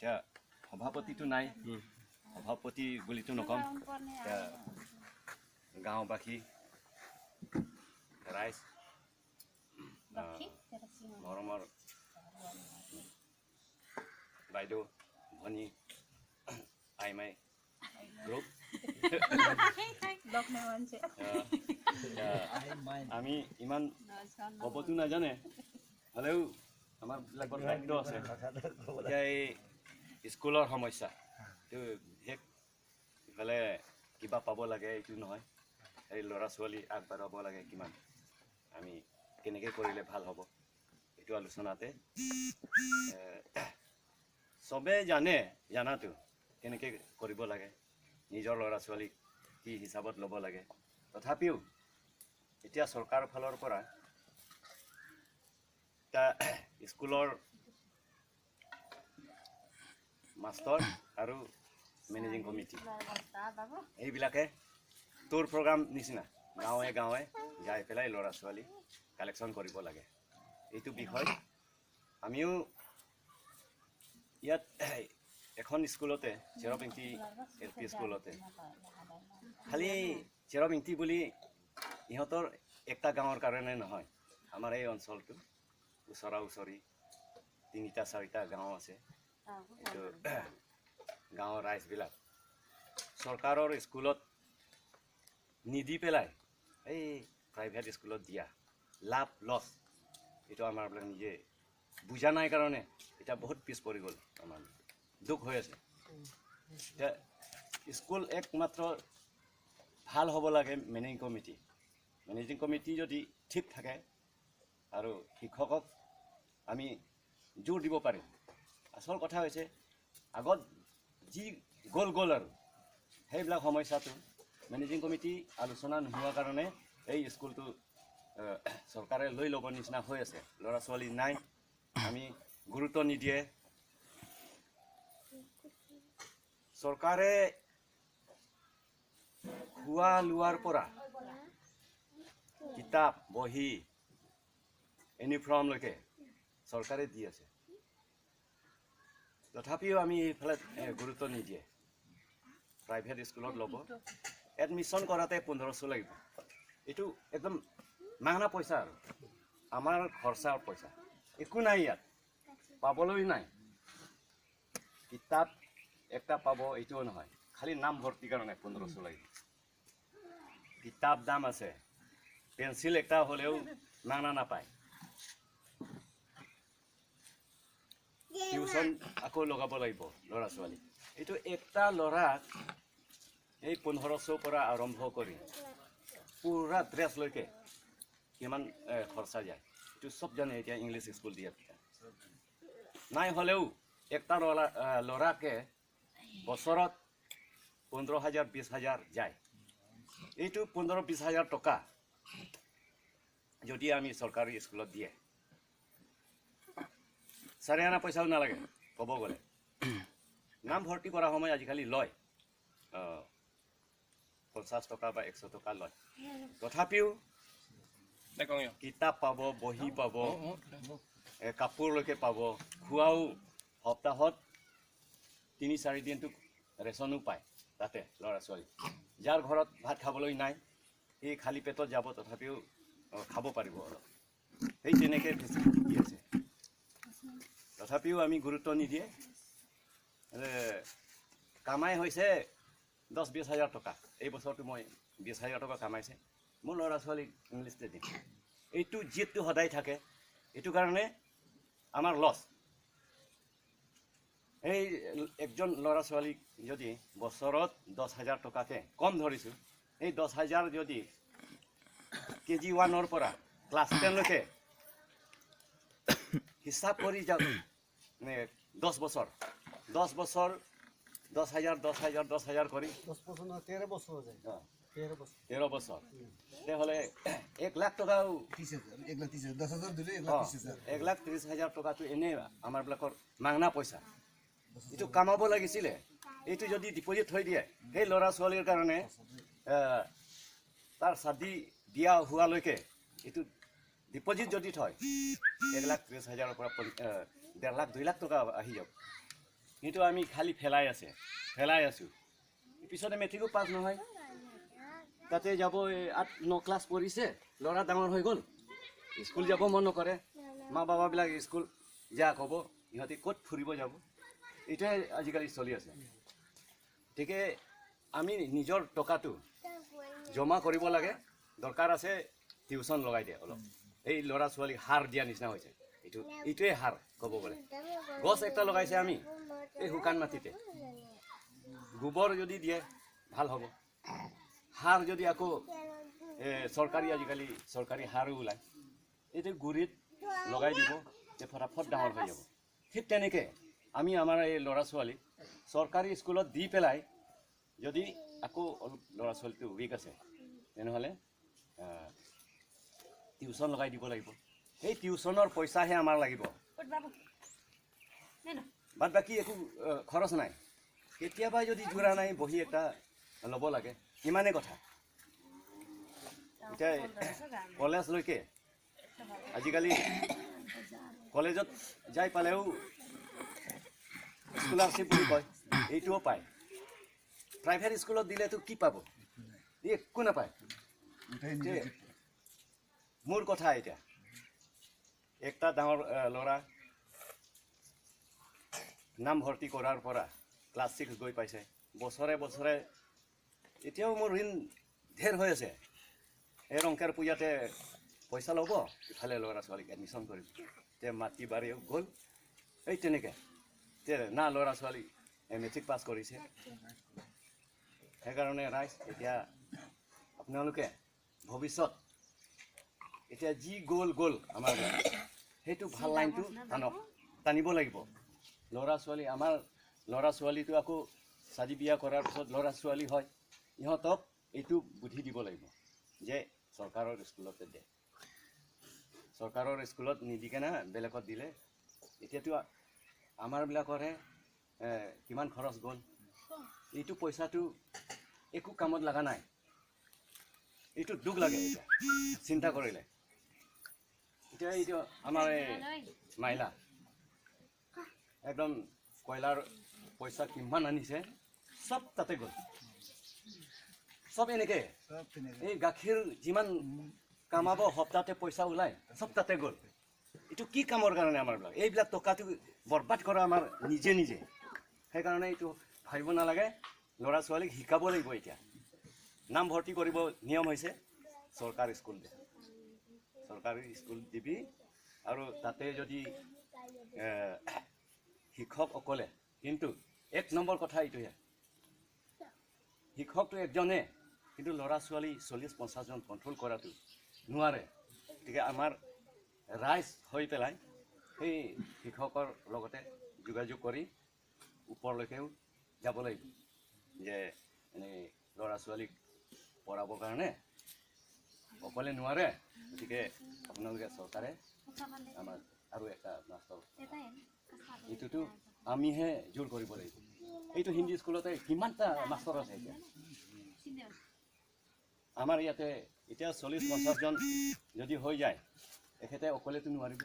এতিয়া সভাপতিটো নাই, সভাপতি বুলিতো নকম, এতিয়া গাঁওবাসী ৰাইজ, মৰমৰ বাইদেউ, ভনী, আইমাই গ্ৰুপ, আমি ইমান ক'বতো নাজানে, হ'লেও আমাৰবিলাকৰ দায়িত্ব আছে। এতিয়া এই স্কুলৰ সমস্যা এইটো বিশেষ ইফালে কিবা পাব লাগে এইটো নহয়, এই ল'ৰা ছোৱালী আগবাঢ়াব লাগে, কিমান আমি কেনেকৈ কৰিলে ভাল হ'ব এইটো আলোচনাতে চবেই জানে, জানাতো কেনেকৈ কৰিব লাগে, নিজৰ ল'ৰা ছোৱালীক কি হিচাপত ল'ব লাগে। তথাপিও এতিয়া চৰকাৰৰ ফালৰ পৰা এতিয়া স্কুলৰ মাষ্টৰ আৰু মেনেজিং কমিটি এইবিলাকে টুৰ প্ৰগ্ৰাম নিচিনা গাঁৱে গাঁৱে যাই পেলাই ল'ৰা ছোৱালী কালেকশ্যন কৰিব লাগে। এইটো বিষয় আমিও ইয়াত এখন স্কুলতে, চেৰপিংটি এল পি স্কুলতে, খালি চেৰপিংটি বুলি ইহঁতৰ একটা গাঁৱৰ কাৰণে নহয়, আমাৰ এই অঞ্চলটো ওচৰা ওচৰি তিনিটা চাৰিটা গাঁও আছে। এইটো গাঁৱৰ ৰাইজবিলাক চৰকাৰৰ স্কুলত নিদি পেলাই এই প্ৰাইভেট স্কুলত দিয়া লাভ লছ এইটো আমাৰবিলাক নিজে বুজা নাই কাৰণে এতিয়া বহুত পিছ পৰি গ'ল, আমাৰ দুখ হৈ আছে। এতিয়া স্কুল একমাত্ৰ ভাল হ'ব লাগে মেনেজিং কমিটি, মেনেজিং কমিটি যদি ঠিক থাকে আৰু শিক্ষকক আমি জোৰ দিব পাৰিম। আচল কথা হৈছে আগত যি গ'ল গ'ল আৰু সেইবিলাক সমস্যাটো মেনেজিং কমিটি আলোচনা নোহোৱাৰ কাৰণে এই স্কুলটো চৰকাৰে লৈ ল'ব নিচিনা হৈ আছে। ল'ৰা ছোৱালী নাই, আমি গুৰুত্ব নিদিয়ে। চৰকাৰে খোৱা লোৱাৰ পৰা কিতাপ বহী ইউনিফৰ্মলৈকে চৰকাৰে দি আছে, তথাপিও আমি এইফালে গুৰুত্ব নিদিয়ে। প্ৰাইভেট স্কুলত ল'ব, এডমিশ্যন কৰাতে 1500 লাগিব, এইটো একদম মাংনা পইচা আৰু আমাৰ খৰচাৰ পইচা একো নাই, ইয়াত পাবলৈ নাই। কিতাপ একটা পাব এইটোও নহয়, খালি নাম ভৰ্তিৰ কাৰণে 1500 লাগিব। কিতাপ দাম আছে, পেঞ্চিল একটা হ'লেও মাংনা নাপায়। টিউচন আকৌ লগাব লাগিব ল'ৰা ছোৱালী। এইটো একটা ল'ৰাক এই 1500 পৰা আৰম্ভ কৰি পুৰা ড্ৰেছলৈকে কিমান খৰচা যায় এইটো চব জানে। এতিয়া ইংলিছ স্কুল দিয়া নাই হ'লেও একটা ল'ৰাকে বছৰত 15,000 20,000 যায়। এইটো 15-20 হাজাৰ টকা যদি আমি চৰকাৰী স্কুলত দিয়ে, চাৰি আনা পইচাও নালাগে ক'ব গ'লে। নাম ভৰ্তি কৰা সময় আজিকালি লয় 50 টকা বা 100 টকা লয়, তথাপিও কিতাপ পাব, বহী পাব, কাপোৰলৈকে পাব, খোৱাও সপ্তাহত 3-4 দিনটো ৰেচনো পায় তাতে ল'ৰা ছোৱালী। যাৰ ঘৰত ভাত খাবলৈ নাই সি খালী পেটত যাব, তথাপিও খাব পাৰিব অলপ, সেই তেনেকৈ ফেচিলিটি দি আছে। তথাপিও আমি গুৰুত্ব নিদিয়ে। কামাই হৈছে 10-20 হাজাৰ টকা, এই বছৰটো মই 20 হাজাৰ টকা কামাইছে, মোৰ ল'ৰা ছোৱালীক ইংলিছতে দিম। এইটো জিদটো সদায় থাকে, এইটো কাৰণে আমাৰ লছ। এই একজন ল'ৰা ছোৱালীক যদি বছৰত 10 হাজাৰ টকাকৈ কম ধৰিছোঁ, এই 10 হাজাৰ যদি কেজি 1ৰ পৰা ক্লাছ 10লৈকে হিচাপ কৰি যাওক, মানে 10 বছৰ, 10 বছৰ 10 হাজাৰ 10 হাজাৰ 10 হাজাৰ কৰি 10 বছৰ নহয় 13 বছৰ যায়, 13 বছৰ তেতিয়াহ'লে 1 লাখ টকাও 1,30,000 টকাটো এনেই আমাৰবিলাকৰ মাংনা পইচা। এইটো কামাব লাগিছিলে, এইটো যদি ডিপজিট থৈ দিয়ে সেই ল'ৰা ছোৱালীৰ কাৰণে তাৰ চাদি বিয়া হোৱালৈকে এইটো ডিপজিট যদি থয় 1,30,000ৰ পৰা 1.5 লাখ 2 লাখ টকা আহি যাব। কিন্তু আমি খালি ফেলাই আছোঁ। পিছতে মেট্ৰিকো পাছ নহয়, তাতে যাব 8-9 ক্লাছ পঢ়িছে, ল'ৰা ডাঙৰ হৈ গ'ল, স্কুল যাব মন নকৰে, মা বাবাবিলাক স্কুল যা ক'ব, ইহঁতে ক'ত ফুৰিব যাব, এইটোৱে আজিকালি চলি আছে। গতিকে আমি নিজৰ টকাটো জমা কৰিব লাগে, দৰকাৰ আছে টিউশ্যন লগাই দিয়ে অলপ। এই ল'ৰা ছোৱালীক সাৰ দিয়া নিচিনা হৈছে, এইটোৱে সাৰ ক'ব গ'লে। গছ একটা লগাইছে আমি এই শুকান মাটিতে, গোবৰ যদি দিয়ে ভাল হ'ব, সাৰ যদি আকৌ চৰকাৰী আজিকালি চৰকাৰী সাৰো ওলায়, এইটো গুৰিত লগাই দিব, যে ফটাফট ডাঙৰ হৈ যাব। ঠিক তেনেকৈ আমি আমাৰ এই ল'ৰা ছোৱালীক চৰকাৰী স্কুলত দি পেলাই যদি আকৌ অলপ ল'ৰা ছোৱালীটো উইক আছে তেনেহ'লে টিউশ্যন লগাই দিব লাগিব। সেই টিউশ্যনৰ পইচাহে আমাৰ লাগিব, বাদ বাকী একো খৰচ নাই। কেতিয়াবা যদি যোৰা নাই বহি এটা ল'ব লাগে, ইমানেই কথা। এতিয়া কলেজলৈকে আজিকালি কলেজত যাই পালেও স্কলাৰশ্বিপ বুলি কয়, এইটোও পায়। প্ৰাইভেট স্কুলত দিলেতো কি পাব, একো নাপায়। মোৰ কথা এতিয়া একটা ডাঙৰ ল'ৰা নাম ভৰ্তি কৰাৰ পৰা ক্লাছ 6 গৈ পাইছে, বছৰে বছৰে এতিয়াও মোৰ ঋণ ঢেৰ হৈ আছে। এই ৰংকাৰ পূজাতে পইচা ল'ব, ইফালে ল'ৰা ছোৱালীক এডমিশ্যন কৰিব, তে মাটি বাৰীও গ'ল, এই তেনেকৈ না ল'ৰা ছোৱালী মেট্ৰিক পাছ কৰিছে। সেইকাৰণে ৰাইজ এতিয়া আপোনালোকে ভৱিষ্যত এতিয়া যি গ'ল গ'ল আমাৰ, সেইটো ভাল লাইনটো টানিব লাগিব। ল'ৰা ছোৱালী আমাৰ ল'ৰা ছোৱালীটো আকৌ চাদি বিয়া কৰাৰ পিছত ল'ৰা ছোৱালী হয়, ইহঁতক এইটো বুদ্ধি দিব লাগিব যে চৰকাৰৰ স্কুলতে দে, চৰকাৰৰ স্কুলত নিদি কেনে বেলেগত দিলে এতিয়াতো আমাৰবিলাকৰহে কিমান খৰচ গ'ল, এইটো পইচাটো একো কামত লগা নাই, এইটো দুখ লাগে এতিয়া চিন্তা কৰিলে। এতিয়া এইটো আমাৰ এই মাইলা একদম কয়লাৰ পইচা কিমান আনিছে, চব তাতে গ'ল, চব এনেকৈ। এই গাখীৰ যিমান কামাব সপ্তাহতে পইচা ওলায়, চব তাতে গ'ল। এইটো কি কামৰ কাৰণে আমাৰবিলাক এইবিলাক টকাটো বৰবাদ কৰা আমাৰ নিজে নিজে। সেইকাৰণে এইটো ভাবিব নালাগে, ল'ৰা ছোৱালীক শিকাব লাগিব। এতিয়া নাম ভৰ্তি কৰিব নিয়ম হৈছে চৰকাৰী স্কুল দে, চৰকাৰী স্কুল দিবি, আৰু তাতে যদি শিক্ষক অকলে, কিন্তু 1 নম্বৰ কথা এইটোহে, শিক্ষকটো একজনে, কিন্তু ল'ৰা ছোৱালী 40-50জন কণ্ট্ৰল কৰাটো নোৱাৰে। গতিকে আমাৰ ৰাইজ হৈ পেলাই সেই শিক্ষকৰ লগতে যোগাযোগ কৰি ওপৰলৈকেও যাব লাগিব, যে এনেই ল'ৰা ছোৱালীক পঢ়াবৰ কাৰণে অকলে নোৱাৰে, গতিকে আপোনালোকে চৰকাৰে আমাৰ আৰু এটা মাষ্টৰ এইটোতো আমিহে জোৰ কৰিব লাগিব। এইটো হিন্দী স্কুলতে কিমানটা মাষ্টৰ আছে এতিয়া আমাৰ ইয়াতে, এতিয়া 40-50জন যদি হৈ যায়, এখেতে অকলেতো নোৱাৰিব,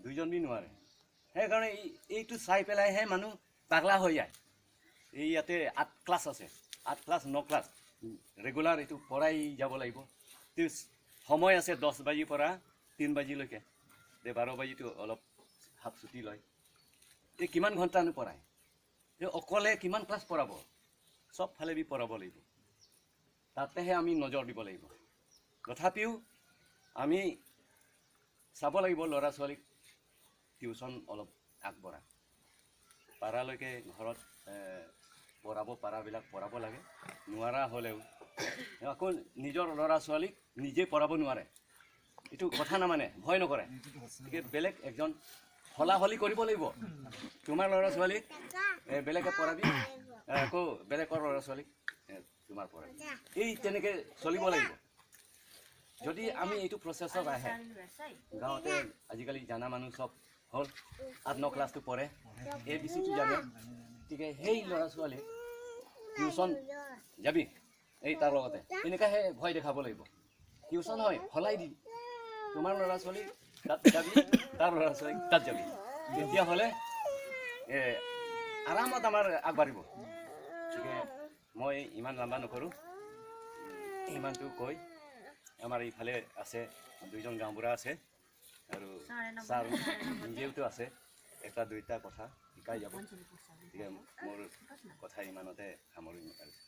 দুইজন বি নোৱাৰে। সেইকাৰণে এইটো চাই পেলাইহে মানুহ পাগলা হৈ যায়। এই ইয়াতে 8 ক্লাছ আছে, 8 ক্লাছ 9 ক্লাছ ৰেগুলাৰ এইটো পঢ়াই যাব লাগিব। সময় আছে 10 বাজিৰ পৰা 3 বাজিলৈকে, 12 বাজিটো অলপ হাফ ছুটি লয়। এই কিমান ঘণ্টানো পঢ়ায়, এই অকলে কিমান ক্লাছ পঢ়াব, চবফালে বি পঢ়াব লাগিব, তাতেহে আমি নজৰ দিব লাগিব। তথাপিও আমি চাব লাগিব ল'ৰা ছোৱালীক টিউশ্যন অলপ আগবঢ়া, পাৰালৈকে ঘৰত পঢ়াব পাৰাবিলাক পঢ়াব লাগে, নোৱাৰা হ'লেও আকৌ নিজৰ ল'ৰা ছোৱালীক নিজে পঢ়াব নোৱাৰে, এইটো কথা নামানে, ভয় নকৰে, গতিকে বেলেগ একজন হলাহলি কৰিব লাগিব। তোমাৰ ল'ৰা ছোৱালীক বেলেগে পঢ়াবি, আকৌ বেলেগৰ ল'ৰা ছোৱালীক তোমাৰ পঢ়াবি, এই তেনেকৈ চলিব লাগিব। যদি আমি এইটো প্ৰচেছত আহে, গাঁৱতে আজিকালি জানা মানুহ চব হ'ল, 8-9 ক্লাছটো পঢ়ে, এ বি চিটো জানে, গতিকে সেই ল'ৰা ছোৱালীক টিউশ্যন যাবি এই তাৰ লগতে এনেকুৱাহে ভয় দেখাব লাগিব। টিউশ্যন হয় সলাই দি, তোমাৰ ল'ৰা ছোৱালী তাত যাবি, তাৰ ল'ৰা ছোৱালীক তাত যাবি, তেতিয়াহ'লে আৰামত আমাৰ আগবাঢ়িব। গতিকে মই ইমান লম্বা নকৰোঁ, ইমানটো কৈ আমাৰ ইফালে আছে দুইজন গাঁওবুঢ়া আছে আৰু ছাৰ নিজেওতো আছে, এটা দুইটা কথা শিকাই যাব। গতিকে মোৰ কথা ইমানতে সামৰণি মাৰিছোঁ।